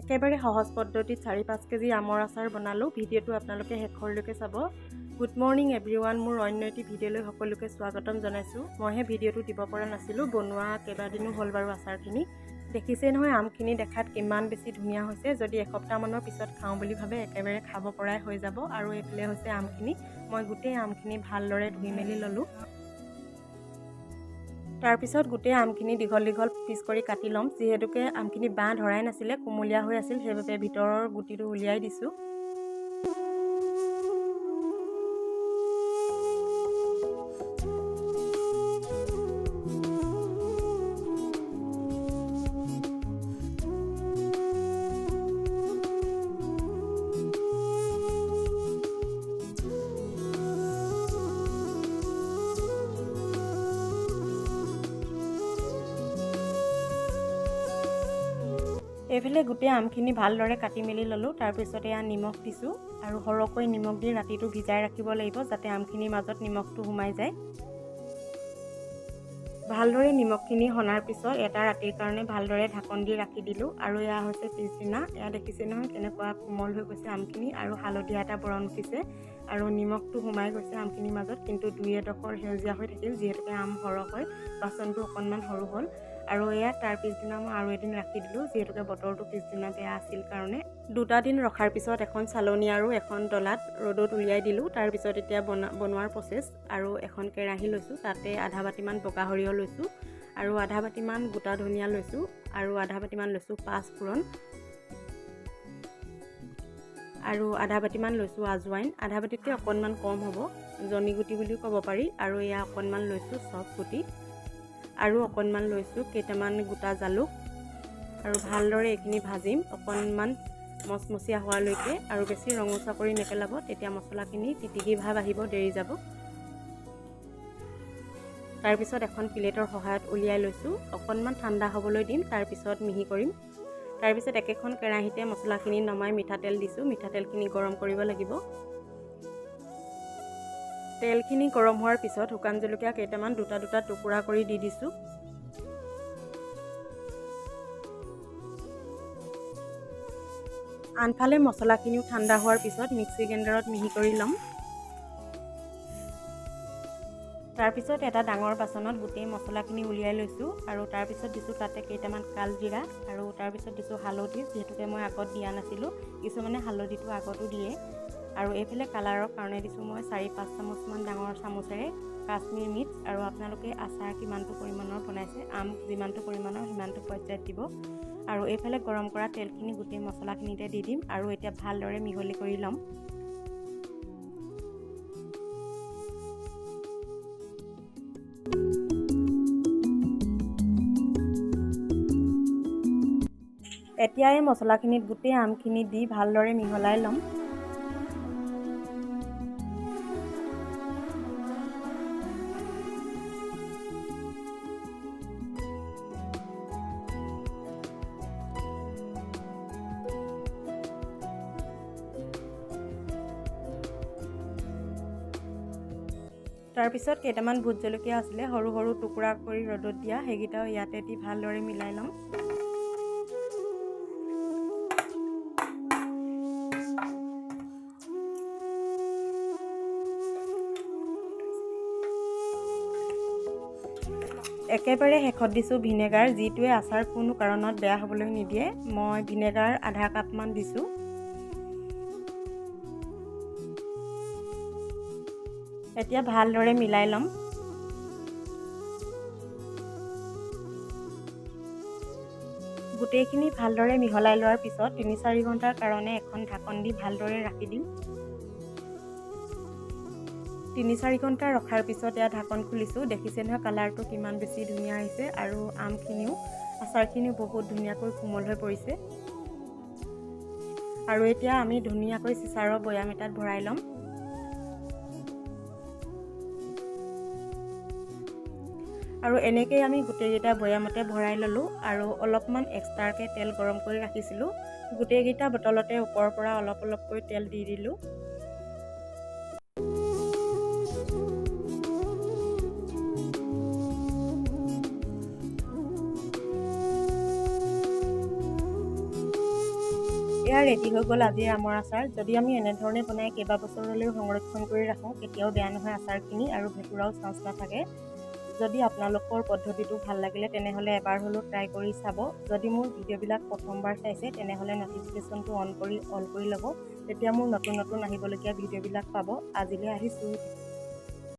একেবাৰে সহজ পদ্ধতিত 4-5 কেজি আমৰ আচাৰ বনালোঁ। ভিডিঅ'টো আপোনালোকে শেষৰলৈকে চাব। গুড মৰ্ণিং এভৰিৱান, মোৰ অন্য এটি ভিডিঅ'লৈ সকলোকে স্বাগতম জনাইছোঁ। মইহে ভিডিঅ'টো দিব পৰা নাছিলোঁ, বনোৱা কেইবাদিনো হ'ল বাৰু। আচাৰখিনি দেখিছেই নহয়, আমখিনি দেখাত কিমান বেছি ধুনীয়া হৈছে। যদি এসপ্তাহমানৰ পিছত খাওঁ বুলি ভাবে, একেবাৰে খাব পৰাই হৈ যাব। আৰু এইফালে হৈছে আমখিনি। মই গোটেই আমখিনি ভালদৰে ধুই মেলি ল'লোঁ। তাৰপিছত গোটেই আমখিনি দীঘল দীঘল পিচ কৰি কাটি ল'ম। যিহেতুকে আমখিনি বাঁহ ধৰাই নাছিলে, কুমলীয়া হৈ আছিল, সেইবাবে ভিতৰৰ গুটিটো উলিয়াই দিছোঁ। এইফালে গোটেই আমখিনি ভালদৰে কাটি মেলি ল'লোঁ। তাৰপিছত এয়া নিমখ দিছোঁ আৰু সৰহকৈ নিমখ দি ৰাতিটো ভিজাই ৰাখিব লাগিব, যাতে আমখিনিৰ মাজত নিমখটো সোমাই যায়। ভালদৰে নিমখখিনি সনাৰ পিছত এটা ৰাতিৰ কাৰণে ভালদৰে ঢাকন দি ৰাখি দিলোঁ। আৰু এয়া হৈছে পিছদিনা। এয়া দেখিছে নহয়, কেনেকুৱা কোমল হৈ গৈছে আমখিনি আৰু হালধীয়া এটা বৰণ উঠিছে আৰু নিমখটো সোমাই গৈছে আমখিনিৰ মাজত। কিন্তু দুই এডোখৰ সেউজীয়া হৈ থাকিল। যিহেতুকে আম সৰহ হয়, বাচনটো অকণমান সৰু হ'ল। আৰু এয়া তাৰ পিছদিনা মই আৰু এদিন ৰাখি দিলোঁ, যিহেতুকে বতৰটো পিছদিনা বেয়া আছিল কাৰণে। দুটা দিন ৰখাৰ পিছত এখন চালনী আৰু এখন ডলাত ৰ'দত উলিয়াই দিলোঁ। তাৰপিছত এতিয়া বনোৱাৰ প্ৰচেছ। আৰু এখন কেৰাহী লৈছোঁ, তাতে আধা বাতিমান বগা সৰিয়হ লৈছোঁ আৰু আধা বাতিমান গোটা ধনিয়া লৈছোঁ আৰু আধা বাতিমান লৈছোঁ পাঁচফোৰণ আৰু আধা বাতিমান লৈছোঁ আজৱাইন। আধা বাতিতকৈ অকণমান কম হ'ব, জনি গুটি বুলিও ক'ব পাৰি। আৰু এয়া অকণমান লৈছোঁ চফ গুটি আৰু অকণমান লৈছোঁ কেইটামান গোটা জালুক। আৰু ভালদৰে এইখিনি ভাজিম অকণমান মচমচীয়া হোৱালৈকে। আৰু বেছি ৰঙচুৱা কৰি নেপেলাব, তেতিয়া মছলাখিনি তিতিকি ভাৱ আহিব, দেৰি যাব। তাৰপিছত এখন প্লেটৰ সহায়ত উলিয়াই লৈছোঁ। অকণমান ঠাণ্ডা হ'বলৈ দিম, তাৰপিছত মিহি কৰিম। তাৰপিছত একেখন কেৰাহীতে মছলাখিনি নমাই মিঠাতেল দিছোঁ। মিঠাতেলখিনি গৰম কৰিব লাগিব। তেলখিনি গৰম হোৱাৰ পিছত শুকান জলকীয়া কেইটামান দুটা দুটা টুকুৰা কৰি দি দিছোঁ। আনফালে মছলাখিনিও ঠাণ্ডা হোৱাৰ পিছত মিক্সি গ্ৰাইণ্ডাৰত মিহি কৰি ল'ম। তাৰপিছত এটা ডাঙৰ বাচনত গোটেই মছলাখিনি উলিয়াই লৈছোঁ আৰু তাৰপিছত দিছোঁ তাতে কেইটামান কালজিৰা আৰু তাৰপিছত দিছোঁ হালধি, যিহেতুকে মই আগত দিয়া নাছিলোঁ। কিছুমানে হালধিটো আগতো দিয়ে। আৰু এইফালে কালাৰৰ কাৰণে দিছোঁ মই 4-5 চামুচমান ডাঙৰ চামুচেৰে কাশ্মীৰ মিৰ্চ। আৰু আপোনালোকে আচাৰ কিমানটো পৰিমাণৰ বনাইছে, আম যিমানটো পৰিমাণৰ, সিমানটো পৰ্যায়ত দিব। আৰু এইফালে গৰম কৰা তেলখিনি গোটেই মছলাখিনিতে দি দিম আৰু এতিয়া ভালদৰে মিহলি কৰি ল'ম। এতিয়া এই মছলাখিনিত গোটেই আমখিনি দি ভালদৰে মিহলাই ল'ম। তাৰপিছত কেইটামান ভোট জলকীয়া আছিলে, সৰু সৰু টুকুৰা কৰি ৰ'দত দিয়া, সেইকেইটাও ইয়াতে দি ভালদৰে মিলাই ল'ম। একেবাৰে শেষত দিছোঁ ভিনেগাৰ, যিটোৱে আচাৰ কোনো কাৰণত বেয়া হ'বলৈ নিদিয়ে। মই ভিনেগাৰ আধা কাপমান দিছোঁ। এতিয়া ভালদৰে মিলাই ল'ম। গোটেইখিনি ভালদৰে মিহলাই লোৱাৰ পিছত 3-4 ঘণ্টাৰ কাৰণে এখন ঢাকন দি ভালদৰে ৰাখি দিম। 3-4 ঘণ্টা ৰখাৰ পিছত এয়া ঢাকন খুলিছোঁ। দেখিছে নহয়, কালাৰটো কিমান বেছি ধুনীয়া আহিছে আৰু আমখিনিও, আচাৰখিনিও বহুত ধুনীয়াকৈ কোমল হৈ পৰিছে। আৰু এতিয়া আমি ধুনীয়াকৈ চিচাৰৰ বৈয়াম এটাত ভৰাই ল'ম। আৰু এনেকেই আমি গোটেইকেইটা বৈয়ামতে ভৰাই ল'লোঁ। আৰু অলপমান এক্সট্ৰাকৈ তেল গৰম কৰি ৰাখিছিলোঁ। গোটেইকেইটা বটলতে ওপৰৰ পৰা অলপ অলপকৈ তেল দি দিলোঁ। এয়া ৰেডি হৈ গ'ল আজিৰ আমৰ আচাৰ। যদি আমি এনেধৰণে বনাই কেইবাবছৰলৈও সংৰক্ষণ কৰি ৰাখোঁ, কেতিয়াও বেয়া নহয় আচাৰখিনি আৰু ভেঁকুৰাও চান্স নাথাকে। যদি আপোনালোকৰ পদ্ধতিটো ভাল লাগিলে, তেনেহ'লে এবাৰ হ'লেও ট্ৰাই কৰি চাব। যদি মোৰ ভিডিঅ'বিলাক প্ৰথমবাৰ চাইছে, তেনেহ'লে ন'টিফিকেশ্যনটো অন কৰি অল কৰি ল'ব। তেতিয়া মোৰ নতুন নতুন আহিবলগীয়া ভিডিঅ'বিলাক পাব। আজিলৈ আহিছোঁ।